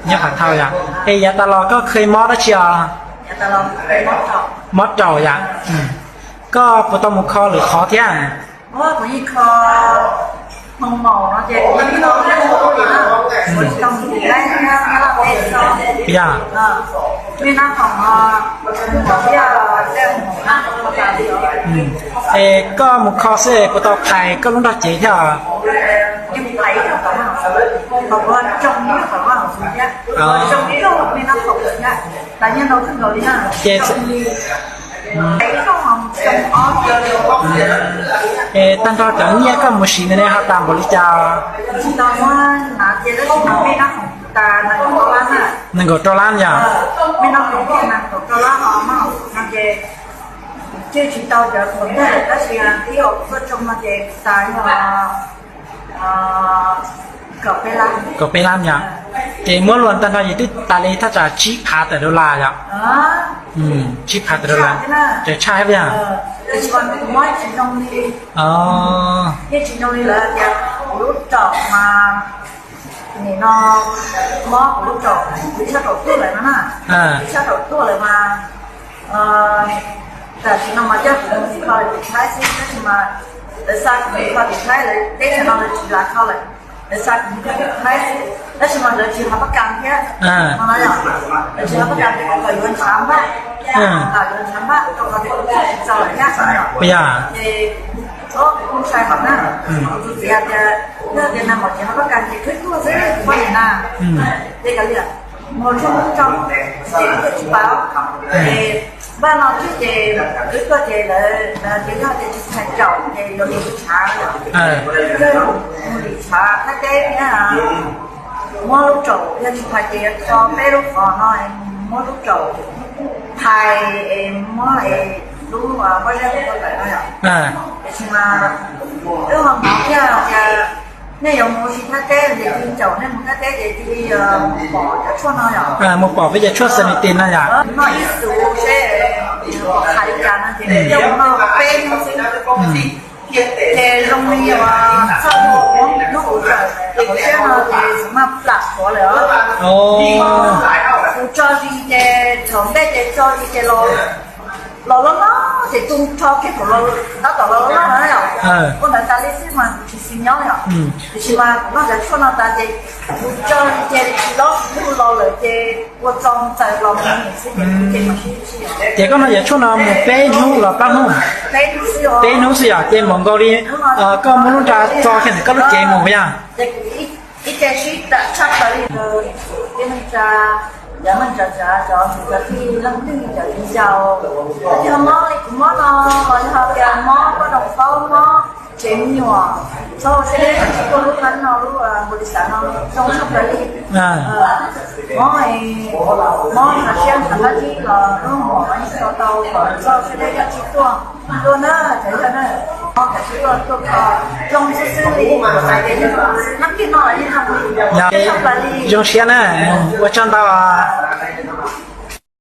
Nyob Phav Thau yom. Es yav tas los koj kheev mob dab tsi os? Mob raum yom. Koj puas tau mus kho lwm qhov thiab? Yog. Es koj mus kho xwb puas tau qhais koj lub nrog cev thiab? Ces es tag nrho cov nyiaj koj mus siv ntawd ne ho tas npaum li cas? Nees nkaum rau lab yom. Kaum peb lab yom. Ces muab luas tag nrho ces twb tas li thaj tsam tsib phav tawm dollar yom. Tsib phav tawm dollar, ces tshaj thiab yom. Yeej tsis zoo li lawv tias kuv lub raum mas, nim no mob kuv lub raum, kuv sab raum tuaj lawm no na, sab raum tuaj lawm mas, tam sim no mas coj kuv mus kho tim Thaib xwb, tab sis mas lawv xa kuv mus kho tim Thaib, lawv teb chaws no lawv tsis lav kho lawm, lawv xa kuv mus kho tim Thaib xwb, tab sis mas lawv tsis hav pab kas thiab no na yom, lawv tsis hav pab kas thiab kom yuav ntshav npaj, kom yuav ntshav npaj rau qhov tias kuv tsis txaus lawm thiab no yom. Ces kuv ntshai heev na, kuv tus txiv hais tias yog tias nag hmo tsis hav pab kas ces khwb tuaj xwb poj niam na, ces kav liam, mus tshuaj mus rau ces kuv tsis pab, ces npaj no thiab ces khwb tuaj ces lawv tias yog tias tsis txhais caum ces yuav lim tshav, mus lim tshav Thaib teb thiab, muab lub raum yog tsis txhais ces yuav tho peb lub qhov no, muab lub raum thais es muab es lub pob zeb ua tawm no yom. Tiam sis mas wb ho hnov thiab tias nej yuav mus ua si Thaib teb ces cia li caum nej mus Thaib teb ces cia li mus pom cov tshuaj no yom. Mus pom peb cov tshuaj Sanity no yom. Noj ib xus seb pom qhia li cas no ces coj mus noj peb hnub xwb. Ces zoo li uas txoj hnub uas tawm hauv siab no ces txawm maj plam qhuav lawm os. Kuv tso zis ces thaum ntej ces tso zis ces los loj loj ces tu rho kiag thaum tab tom los loj loj no yom. Ua ntawd tas li xwb mas kuv tsis xis nyob yom. Tiam sis mas kuv noj cov tshuaj no tas ces kuv tso zis ces tsis lob tsis lug los lawm ces ua txaus ntxaws los mus xwb ces kuv ces mas sib sib. Ces koj noj cov tshuaj no mus peb hnub los plaub hnub? Peb hnub xwb yom, ces npaum nkaus li koj muab lub nra txo kiag ntawm koj lub cev mus yom. Ces kuv ib ce sib tshaj plaws li ntawd, tej neej tsa, cov neej tsa tsav, cov txiv cov tij leej twg cov viv ncaus, yog mob li kuv mob no los yog tias mob koj doos paub mob tsev me nyuam, txhob ua siab deb, koj tsis tuaj lub qab no lub npau li xav no zoo tshaj plaws li. Mob, mob ntshav siab ntshav dab tsi los lub hom no yeej kho tau, txhob ua siab deb, koj tsis tuaj, tuaj na, cov yog na, koj tsis tuaj, tuaj kho zoo xwb xwb li, hais tias yeej, nab kiag no los yeej zoo li, tshaj plaws li. Zoo siab na, ua tsaug ntau.